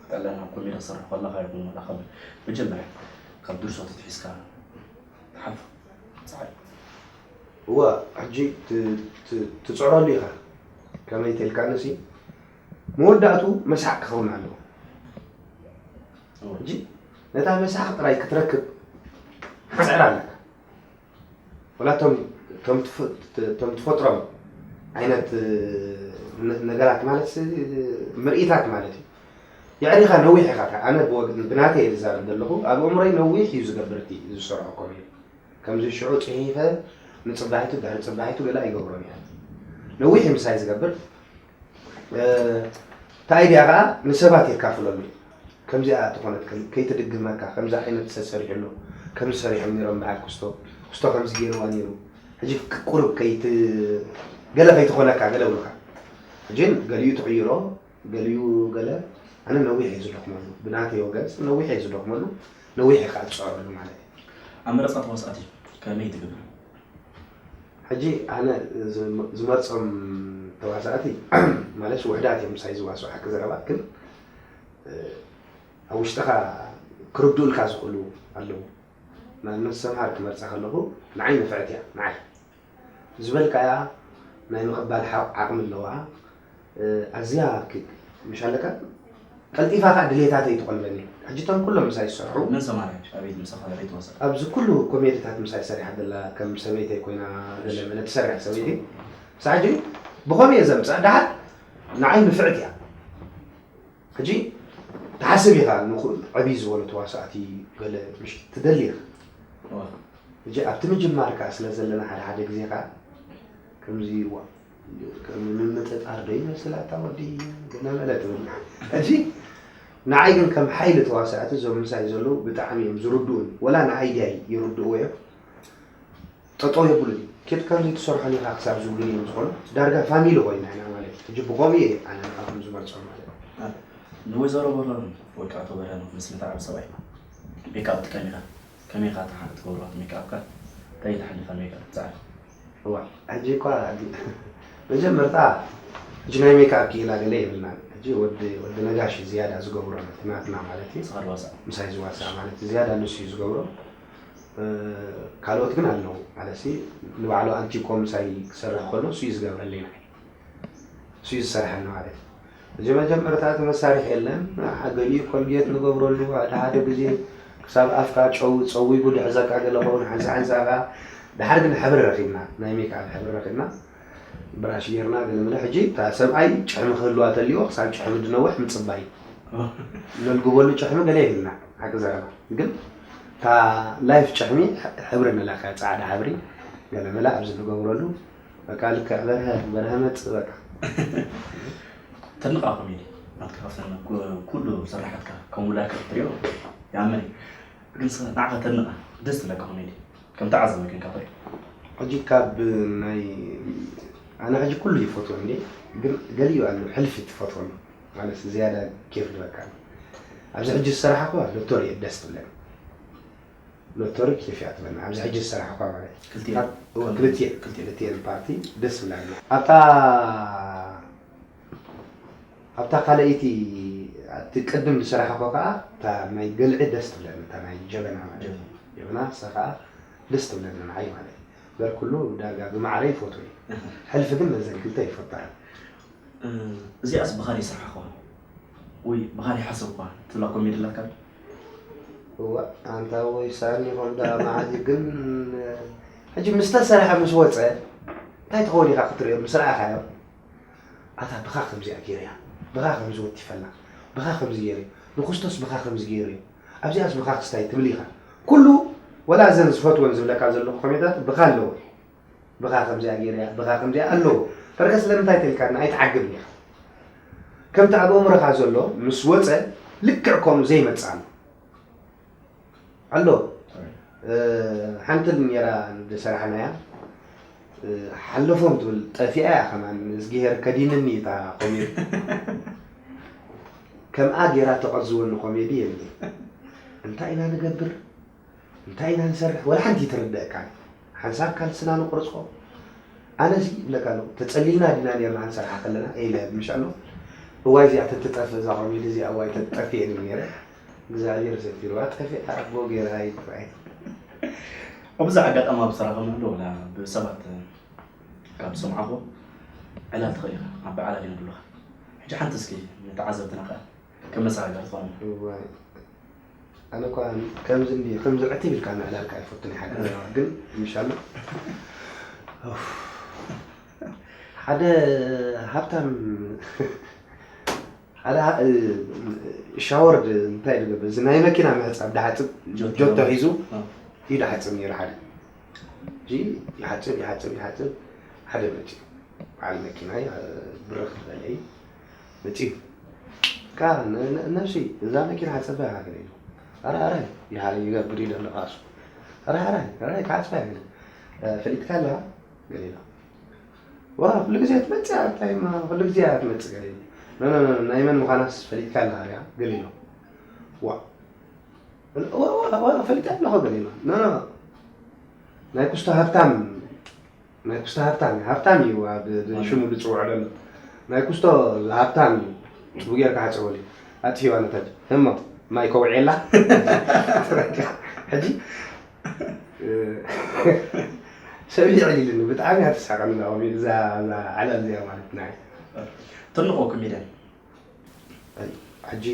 ጠለና ኮሜዲ ክሰርሕ ከለኻ ይኹን ወላ ካብ መጀመርያ ካብ ድርሰቱ ትሒዝካ ትሓልፎ ጻዕሪ። እወ፣ ሕጂ ት- ት- ትጽዕረሉ ኢኻ። ከመይ ተልካንሲ መወዳእቱ መስሓቅ ክኸውን ኣለዎ። ሕጂ ነታ መስሓቅ ጥራይ ክትረክብ ክትጽዕር ኣለካ። ወላ ቶም ቶም ትፈ- ቶም ትፈጥሮም ዓይነት ነ- ነገራት ማለት ስ- ምርኢታት ማለት እዩ። የዕሪኻ ነዊሕ ኢኻ። ኣነ ብወግ- ብናተይ እየ ዝዛረብ ዘለኹ። ኣብ ኣእምሮይ ነዊሕ እዩ ዝገብር እቲ ዝሰርሖ ኮሜዲ። ከምዚ ሽዑ ጽሒፈ ንጽባሒቱ ድሕሪ ጽባሒቱ ገለ ኣይገብሮን እየ። ነዊሕ ምሳይ ዝገብር እ፣ እቲ ኣይድያ ከኣ ንሰባት የካፍለሉ። ከምዚኣ ተኾነት ከም- ከይትድግመካ፣ ከምዚ ዓይነት ሰብ ሰሪሑ ኣሎ፣ ከምዚ ሰሪሖም ነይሮም በዓል ክስቶ፣ ክስቶ ከምዚ ገይርዋ ነይሩ። ሕጂ ቁሩብ ከይት- ገለ ከይትኾነካ ገለ ብሉካ። ሕጂ ገሊኡ ትቕይሮ፣ ገሊኡ ገለ ኣነ ነዊሕ እየ ዝደኽመሉ፣ ብናተይ ወገን ነዊሕ እየ ዝደኽመሉ፣ ነዊሕ እየ ከዓ ዝፅዕረሉ ማለት እዩ። ኣብ መረፃ ተዋሳእቲ ከመይ ትገብር? ሕጂ ኣነ ዝም- ዝመርፆም ተዋሳእቲ ማለት ውሕዳት እዮም ምሳይ ዝዋስኡ ሓቂ ዘረባ ግን እ፣ ኣብ ውሽጥኻ ክርድኡልካ ዝኽእሉ ኣለዉ። ንኣብነት ሰምሃር ክመርፃ ከለኹ ንዓይ ንፍዕቲ እያ ንዓይ ዝበልካያ ናይ ምቕባል ሓ- ዓቕሚ ኣለዋ። እ፣ ኣዝያ ክ- ምሽ ኣለካ ቀልጢፋ ከዓ ድሌታተይ ትቐልበኒ። ሕጂ እቶም ኩሎም ምሳይ ዝሰርሑ መን ሰማርያ ኣቤት ምሳኻ ሬት ወሰድ ኣብዚ ኩሉ ኮሜድታት ምሳይ ሰሪሓ ዘላ ከም ሰበይተይ ኮይና ገለ መለ ትሰርሕ ሰበይቲ ሳሕጂ ብኸምኡ እየ ዘምፅእ ደሓር ንዓይ ንፍዕት እያ። ሕጂ ትሓስብ ኢኻ ንኹ ዕብይ ዝበሉ ተዋሳእቲ ገለ ምሽ ትደሊ ኢኻ። ሕጂ ኣብቲ ምጅማር ከዓ ስለ ዘለና ሓደ ሓደ ግዜ ከዓ ከምዚ ዋ ከም ምምጥጣር ዶ ይመስል ኣታ ወዲ ገለ መለ ትብል። ሕጂ ንዓይ ግን ከም ሓይሊ ተዋሳእቲ እዞም ምሳይ ዘለዉ ብጣዕሚ እዮም ዝርድኡኒ። ወላ ንኣይድያይ ይርድእዎ እዮም። ጠጠው የብሉን እዩ። ኬድካ ዘይትሰርሖ ኔርካ ክሳብ ዝብሉኒ እዮም ዝኾኑ። ዳርጋ ፋሚሊ ኮይና ኢና ማለት እዩ። ሕጂ ብኸምኡ እየ ኣነ ንዓኹም ዝመርጾ ማለት እዩ። ንወይዘሮ በረኸት ወይ ከዓ ኣቶ በረኸት ምስ መተዓብ ሰብኣይ ሜክኣፕ ትጥቀም ኢኻ። ከመይ ኢኻ ትሓ- ትገብሮ ሜክኣፕካ? እንታይ ተሓልፋ ሜክኣፕ ትፀዓር? እዋ ሕጂ እኳ መጀመርታ ሕጂ ናይ ሜክኣፕ ክኢላ ገለ የብልናን። ሕጂ ወዲ ወዲ ነጋሽ እዩ ዝያዳ ዝገብሮ ነቲ ናትና ማለት እዩ። ንስኻ ድዋሳእ ምሳይ ዝዋሳእ ማለት እዩ። ዝያዳ ንሱ እዩ ዝገብሮ። እ፣ ካልኦት ግን ኣለዉ ማለት እዩ። ንባዕሉ ኣንቲኮ ምሳይ ክሰርሕ ከሎ እሱ እዩ ዝገብረለይ ንዓይ። እሱ እዩ ዝሰርሐኒ ማለት እዩ። እዚ መጀመርታ እቲ መሳርሒ የለን። ገሊኡ ኮልጌት ንገብረሉ ሓደ ሓደ ግዜ ክሳብ ኣፍካ ጨው ፀዊጉ ድሕዘካ ገለ ኸውን ሓንሳ ሓንሳ ኸዓ ድሓር ግን ሕብሪ ረኺብና ናይ ሜክኣፕ ሕብሪ ረኺብና ብራሽ ጌርና ገለ መለ ሕጂ እታ ሰብኣይ ጭሕሚ ክህልዋ ተልዎ ክሳብ ጭሕሚ ድነውሕ ምፅባይ ነልግበሉ ጭሕሚ ገለ የብልና ሓቂ ዘረባ ግን እታ ላይፍ ጭሕሚ ሕብሪ ንለኸ ፃዕዳ ሕብሪ ገለ መለ ኣብዚ ንገብረሉ በቃ ልክዕ በርሀ በርሀ መፅ በቃ ተድንቓ ኮሜዲ ናትካ ካብተን ኩ- ኩሉ ስራሓትካ ከም ውላድካ ክትሪኦ ይኣምን እየ። ግን ንስኻ ንዓኻ ተድንቓ ደስ ትብለካ ኮሜዲ ከም ተዓዛቢ ኮንካ ትርኢ። ሕጂ ካብ ናይ ኣነ ሕጂ ኩሉ ይፈትዎ እንዴ ግን ገሊኡ ኣሎ ሕልፊ ትፈትወሉ ማለት ዝያዳ ኬፍ ዝበካ ኣብዚ ሕጂ ዝሰራሕኳ ሎቶሪ እየ ደስ ትብለኒ ሎቶሪ ኬፍ እያ ትብለኒ ኣብዚ ሕጂ ዝሰራሕኳ ማለት ክልቲኤን? ካብ- እወ፣ ክልቲኤን ክልቲኤን ፓርቲ ደስ ትብለኒ ኣብታ ኣብታ ካልኣይቲ ኣብቲ ቅድም ዝሰራሕኳ ከዓ እታ ናይ ገልዒ ደስ ትብለኒ እታ ናይ ጀበና ማለት እዩ ጀበና እሳ ከዓ ደስ ትብለኒ ንዓይ ማለት እዩ በር ኩሉ ዳርጋ ብማዕረ ይፈትዎ እዩ ሕልፊ ግን ነዘን ክልተ ይፈትወን እዚኣስ ብኻሊእ ይስርሓ ኸ ወይ ብኻሊእ ሓሰብኳ ትብላ ኮሜዲ ኣላትካ ዶ? እዋ ኣንታ ወይ ሳኒ ኾም ደኣ መዓዝ ግን ሕጂ ምስ ተሰርሐ ምስ ወፀ እንታይ ትኸውን ኢኻ ክትሪኦ ምስ ረኣኻዮ ኣታ ብኻ ከምዚኣ ገይረያ ብኻ ከምዚ ወቲፈላ ብኻ ከምዚ ገይረ ንክስቶስ ብኻ ከምዚ ገይረ ኣብዚኣስ ብኻ ክስታይ ትብል ኢኻ ኩሉ ወላ እዘን ዝፈትወን ዝብለካ ዘለኹ ኮሜታት ብኻ ኣለዎ ብኻ ከምዚኣ ገይረያ ብኻ ከምዚኣ ኣለዎ በርገ ስለምንታይ ተልካና ኣይትዓግብን ኢኻ ከምቲ ኣብ ኣእምሮኻ ዘሎ ምስ ወፀ ልክዕ ከምኡ ዘይመፅእ ኣሎ ኣሎ ሓንቲ ነራ ዝሰራሕናያ ሓለፎም ትብል ጠፊኣ እያ ከማን እዝግሄር ከዲንኒ እታ ኮሜዲ ከምኣ ጌራ ተቐዝወኒ ኮሜዲ የብለይ እንታይ ኢና ንገብር እንታይ ኢና ንሰርሕ ወላ ሓንቲ ይትርደእካ ሓንሳብ ካልስና ንቆርጾ ኣነዚ ይብለካ ኣለኹ ተጸሊልና ዲና ኔርና ክንሰርሓ ከለና ኢለ ምሽ ኣሎ እዋይ እዚኣ ተትጠፍእ እዛ ኮሜዲ እዚኣ እዋይ ተትጠፍእ እየ ኔረ እግዚኣብሔር ሰቲርዋ ጠፊኣ ኣቦ ጌራ ይጥራይ ኣብዚ ኣጋጣሚ ኣብ ሰራኸም ኣሎ ወላ ብሰባት ካብ ዝሰምዓኹ ዕላል ትኽእል ኢኻ ኣብ ዕላል እዮም ብሉኻ ሕጂ ሓንቲ እስኪ ንተዓዘብትና ከኣ ከም መሰጋገሪ ዝኾነ እዋይ ኣነ እኳ ከምዚ እንዲ ከምዚ ዕትብ ኢልካ ምዕላልካ ኣይፈቱን ይሓግዝ ግን ምሻሎ ሓደ ሃብታም ሓደ ሻወር እንታይ ዝገብር እዚ ናይ መኪና ምሕፃብ ዳሓፅብ ጆቶ ሒዙ እዩ ዳሓፅብ ነይሩ ሓደ እዚ ይሓፅብ ይሓፅብ ይሓፅብ ሓደ መፂኡ በዓል መኪና ብርኽ ዝበለ እዩ መፂኡ ካ ነብሲ እዛ መኪና ሓፀባ ገለ ኢሉ ኣረ ኣረ ይገብር ኢለ ኣለካ እሱ ኣረ ኣረ ኣረ ክሓፅባ ገለ ፈሊጥካ ኣለካ ገለ ኢሉ ዋ ኩሉ ግዜ ትመፅእ እንታይ ኩሉ ግዜ ትመፅእ ገለ ኢሉ ናይ መን ምኳናስ ፈሊጥካ ኣለካ ሪኣ ገለ ኢሉ ዋ ፈሊጠ ኣለኹ ገለ ኢሉ ናይ ኩስቶ ሃብታም ናይ ኩስቶ ሃብታም እዩ። ሃብታም እዩ ኣብ ሽሙ ዝፅውዖ ዘሎ ናይ ኩስቶ ሃብታም እዩ። ፅቡ ጌርካ ሓፀወሉ ኣጥፊዋ ነታ እሞ ማይ ከውዕየላ ሕጂ ሰብ ይዕሊልኒ ብጣዕሚ እያ ትስሕቀኒ ናኦሚ እዛ እዛ ዓላል እዚኣ ማለት ናይ ተንቆ ኮሜድያን ሕጂ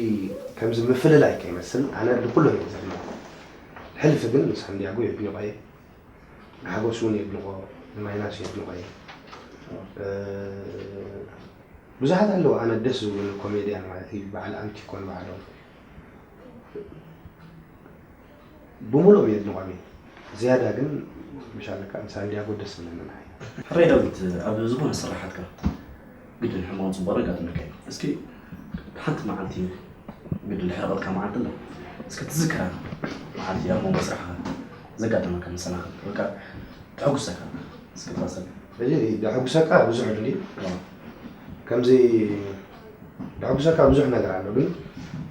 ከምዚ ምፍልላይ ከይመስል ኣነ ንኩሎም እዮም ዘድንቆ ሕልፊ ግን ንሳንዲያጎ የድንቆ እየ ንሓጎስ እውን የድንቆ ንማይናስ የድንቆ እየ ብዙሓት ኣለዉ ኣነ ደስ ዝብሉኒ ኮሜድያን ማለት እዩ በዓል ኣንቲኮን ባዕሎም ብምሉኦም የድንቆም እየ ዝያዳ ግን ምሻለካ ንሳንዲያጎ ደስ ዝብለኒ ንዓይ ሕራይ ዳዊት ኣብ ዝኾነ ስራሓትካ ግድን ሕማቕ ፅቡቕ የጋጥመካ እዩ እስኪ ሓንቲ መዓልቲ ግድን ድሕሪ ቀልካ መዓልቲ ኣሎ እስኪ ትዝክራ መዓልቲ ኣብ መንጎ ስራሕካ ዘጋጠመካ መሰናኽል በቃ ተሐጉሰካ እስኪ ተዋሰል። እዚ ደሐጉሰካ ብዙሕ ድልዩ ከምዚ ደሐጉሰካ ብዙሕ ነገር ኣሎ፣ ግን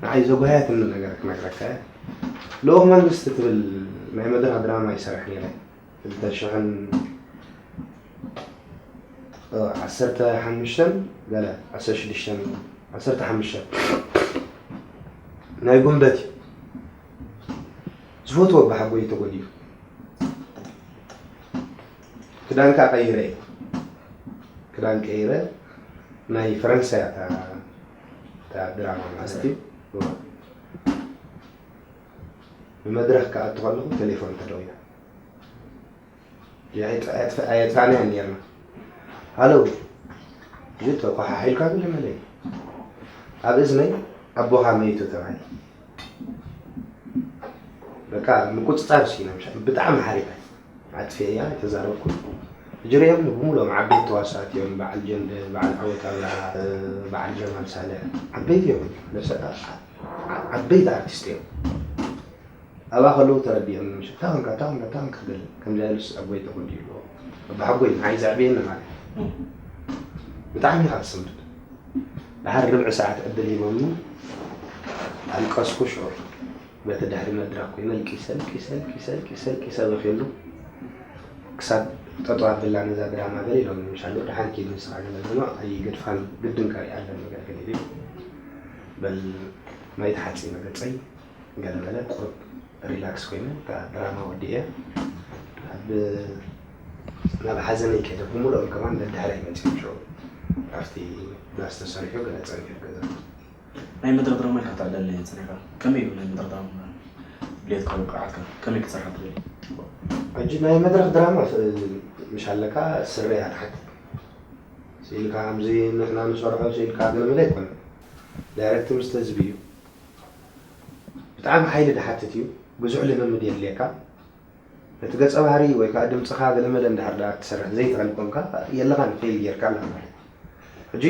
ንዓይ ዘጓየትኒ ነገር ክነግረካ እየ። ልኡኽ መንግስቲ ትብል ናይ መድረኽ ድራማ ይሰርሕ ነይረ። ክልተ ሽሕን ዓሰርተ ሓሙሽተን ገለ ዓሰርተ ሽዱሽተን ዓሰርተ ሓሙሽተን ናይ ጉንበት እዩ። ዝፈትዎ ኣባሓጎይ ተጎዲኡ። ክዳን ከዓ ቀይረ እየ። ክዳን ቀይረ ናይ ፈረንሳይ እያ እታ እታ ድራማ ማለት እዩ። ብመድረኽ ክኣቱ ከለኹ ቴሌፎን ተደዊላ። ኣየጥፋእናያን ኔርና። ሃሎ፣ እዚ ተኳሓሒልካ ብልመለይ ኣብ እዝነይ ኣቦኻ መይቱ ተባሂለ። በቃ ምቁፅፃር ሲኢነ፣ ብጣዕሚ ሓሪቐ ኣጥፊኤያ ኣይተዛረብኩን። ሕጂ ሪኦም ብሙሉኦም ዓበይቲ ተዋሳእቲ እዮም። በዓል ጀንደ፣ በዓል ዓወት ኣብርሃ፣ በዓል ጀማል ሳልሕ ዓበይቲ እዮም። ነብሰ ዓበይቲ ኣርቲስት እዮም። ኣብኣ ከለዉ ተረዲኦም ንምሽ እንታይ ኮንካ እንታይ ኮንካ እንታይ ኮንካ ገለ ከምዚ ኢሉስ ኣቦይ ተጎዲኡ ኣለዎ። ኣቦሓጎይ ንዓይ ዘዕብየኒ ማለት እዩ። ብጣዕሚ ኢኻ ትስምብድ። ደሓር ርብዒ ሰዓት ዕድል ሂቦምኒ። ኣልቀስኩ ሽዑ በቲ ድሕሪ መድረኽ ኮይነ ኣልቂሰ ኣልቂሰ ኣልቂሰ ኣልቂሰ ኣልቂሰ በኽየሉ። ክሳብ ጠጠው ኣብላ ነዛ ድራማ ገለ ኢሎምኒ ምሻ ኣለዉ። ደሓን ኪድ ንስኻ ገለ ገለ ኣይገድፋን ግድን ከሪኣ ኣለኒ ገለ ገለ ኢሉ። በል ማይ ተሓፂበ ገፀይ። ገለ በለ ቁሩብ ሪላክስ ኮይነ እታ ድራማ ወዲኤ ናብ ሓዘነይ ከይደ ብምልኦም ከማን ደድሕረይ መፂኦም ሽዑ ኣብቲ ፕላስ ተሰሪሑ ገለ ፀኒሑ ገዛ ናይ መድረኽ ድራማ ኢልካ ትዕለለኒ ፀኒሕካ ከመይ እዩ ናይ መድረኽ ድራማ ድሌትካ ወይ ብቕዓትካ ከመይ ክትሰርሓ ትደሊ ሕጂ ናይ መድረኽ ድራማ ምሽ ኣለካ ስረያ ትሓትት ስኢልካ ከምዚ ንሕና ንሰርሖ ስኢልካ ገለመለ ኣይኮነ ዳይረክት ምስ ህዝቢ እዩ ብጣዕሚ ሓይሊ ዝሓትት እዩ። ብዙሕ ልምምድ የድልየካ። ነቲ ገጸ ባህሪ ወይ ከዓ ድምፅኻ ገለመለ እንድሕር ደኣ ክትሰርሕ ዘይትኽእል ኮንካ የለኻን ፌል ጌርካ ኣለኻ ማለት እዩ። ሕጂ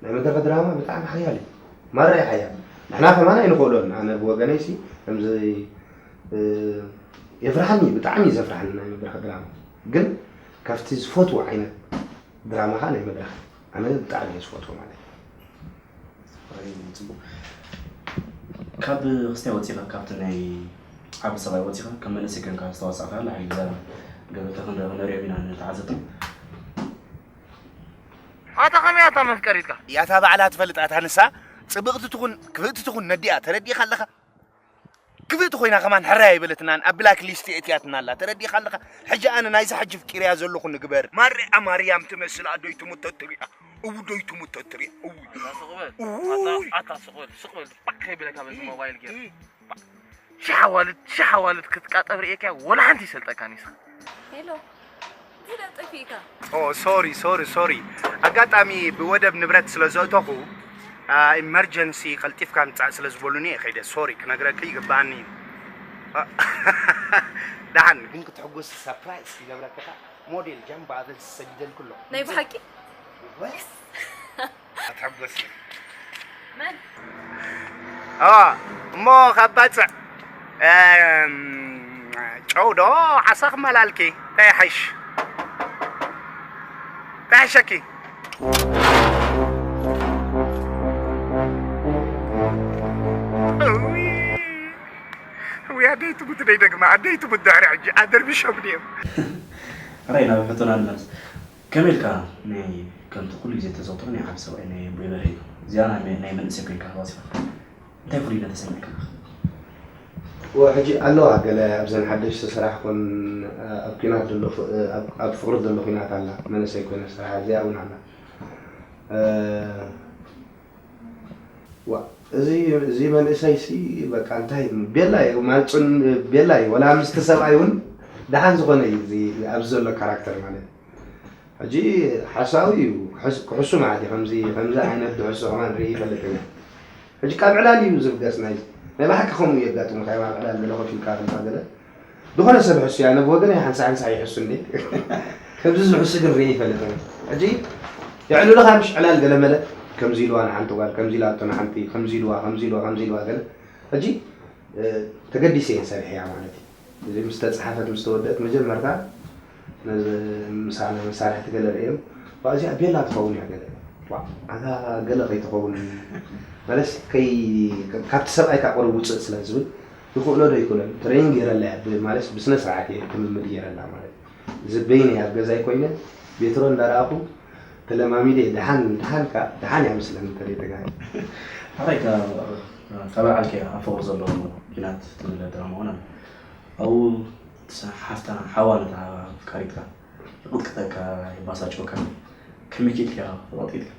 ናይ መድረኽ ድራማ ብጣዕሚ ሓያል እዩ። ማራ እዩ ሓያል። ንሕና ከማን ኣይንኽእሎን። ኣነ ብወገነይ ሲ ከምዚ የፍርሓኒ ብጣዕሚ እዩ ዘፍርሓኒ ናይ መድረኽ ድራማ። ግን ካብቲ ዝፈትዎ ዓይነት ድራማ ከዓ ናይ መድረኽ ኣነ ብጣዕሚ እየ ዝፈትዎ ማለት እዩ። ካብ ክስታይ ወፂኻ ካብቲ ናይ ዓቢ ሰብኣይ ወፂኻ ከም መንእሰይ ኮንካ ዝተዋሳእካ ላዕሊ ብዛዕባ ገበተኽን ክንሪኦም ኢና ንተዓዘብቲ ኣታ ከመይ ኣታ መፍቀሪትካ ያታ ባዕላ ትፈልጥ ኣታ ንሳ ፅብቕቲ ትኹን ክፍእቲ ትኹን ነዲኣ ተረዲእካ ኣለኻ ክፍእቲ ኮይና ከማን ሕራይ ኣይበለትናን ኣብ ብላክ ሊስት የእትያትና ኣላ ተረዲእካ ኣለኻ ሕጂ ኣነ ናይዛ ሕጂ ፍቂርያ ዘለኹ ንግበር ማርያ ማርያም ትመስል ኣዶይ ትሙቶ ትሪኣ እውዶይ ትሙቶ ትሪኣ እውይ ኣታ ስቕ በል ኣታ ስቕ በል ስቕ በል ባዕ ከይብለካ በዚ ሞባይል ጌር ሻሕ ኣዋልድ ሻሕ ኣዋልድ ክትቃጠብ ርእየካያ ወላ ሓንቲ ይሰልጠካ ኒስኻ ሄሎ እዚ ዶ ጠፊእካ? ኦ ሶሪ ሶሪ ሶሪ ኣጋጣሚ ብወደብ ንብረት ስለ ዘእተኹ ኢመርጀንሲ ቀልጢፍካ ምጻእ ስለ ዝበሉኒ እየ ከይደ ሶሪ ክነግረኪ ይግባኣኒ እዩ ደሓን ግን ክትሕጎስ ሳፕራይዝ ይገብረካ ሞዴል ጃምባ ኣበል ዝሰግደልኩ ኣለኹ ናይ ብሓቂ ወይስ ኣትሐጎስ መን? ኣዋ እሞ ካብ ባጽዕ ጨው ዶ ዓሳ ክመላልኪ እንታይ ይሓይሽ እንታይ ይሓሸኪ ውይ ኣደይ ትሙት ደይ ደግማ ኣደይ ትሙት ድሕሪ ሕጂ ኣደርቢሾም ድዮም ራይ ናብ ሕቶና ንመለስ ከመይ ኢልካ ናይ ከምቲ ኩሉ ግዜ ተዘውትሮ ናይ ዓቢ ሰብኣይ ናይ ኣቦይ በርሀ እዩ እዚኣ ናይ ናይ መንእሰይ ኮይንካ ተዋሲኻ እንታይ ፍሉይ ነገር ተሰሚዕካ ሕጂ ኣለዋ ገለ ኣብዘን ሓደሽቲ ስራሕ ኮን ኣብ ኲናት ዘሎ ኣብ ፍቅሪ ዘሎ ኲናት ኣላ መንእሰይ ኮይነ ስራሕ እዚኣ እውን ኣላ ዋ እዚ እዚ መንእሰይ ሲ በቃ እንታይ ቤላ እዩ ማልጹን ቤላ እዩ ወላ ምስቲ ሰብኣይ እውን ደሓን ዝኾነ እዩ እዚ ኣብዚ ዘሎ ካራክተር ማለት ሕጂ ሓሳዊ እዩ ክሕሱ ማለት እዩ ከምዚ ከምዚ ዓይነት ድሕሱ ከማን ርኢ ይፈልጥ ሕጂ ካብ ዕላል እዩ ዝብገስ ናይ ናይ ብሓቂ ከምኡ የጋጥሙ ካብ ዕላል ገለ ኮፍ ኢልካ ገለ ዝኾነ ሰብ ሕሱ እያ ነብ ወገን ሓንሳ ሓንሳ ይሕሱ እንዴ ከምዚ ዝሕሱ ግን ርኢ ይፈልጥ ሕጂ የዕልሉኻ ምሽ ዕላል ገለ መለ ከምዚ ኢልዋ ንሓንቲ ጓል ከምዚ ኢላቶ ንሓንቲ ከምዚ ኢልዋ ከምዚ ኢልዋ ከምዚ ኢልዋ ገለ ሕጂ ተገዲሰ እየ ሰሪሐያ ማለት እዩ እዚ ምስ ተፅሓፈት ምስ ተወደአት መጀመርታ ነዚ ምሳና መሳርሕቲ ገለ ርእዮም፣ "ዋ፣ እዚኣ ቤላ ትኸውን እያ" ገለ። "ዋ፣ ኣዛ ገለ ከይትኸውን" ማለት ከይ-፣ ካብቲ ሰብኣይ ካብ ቁሩብ ውፅእ ስለ ዝብል፣ ይኽእሎ ዶ ይኽእሎን ትሬኒንግ ገይረላ እያ፣ ብ-፣ ማለት ብስነ ስርዓት እየ ክምምድ ገይረላ ማለት እዩ። እዚ በይነይ ኣብ ገዛይ ኮይነ ቤትሮ እንዳረኣኹ ተለማሚደ እየ። ደሓን፣ ደሓን ከኣ፣ ደሓን እያ መስለኒ እንተደይ ተጋሂ። ሓራይ ካብ በዓልከ ኣብ ፍቕሪ ዘለዎ ኪናት ትብል ድራማ እውን ኣሎ። ኣብኡ ሓፍታ ሓዋ ነታ ኣፍቃሪትካ ይቕጥቅጠካ፣ ይባሳጭወካ። ከመይ ኬድካ ፍቕጥቂጥካ?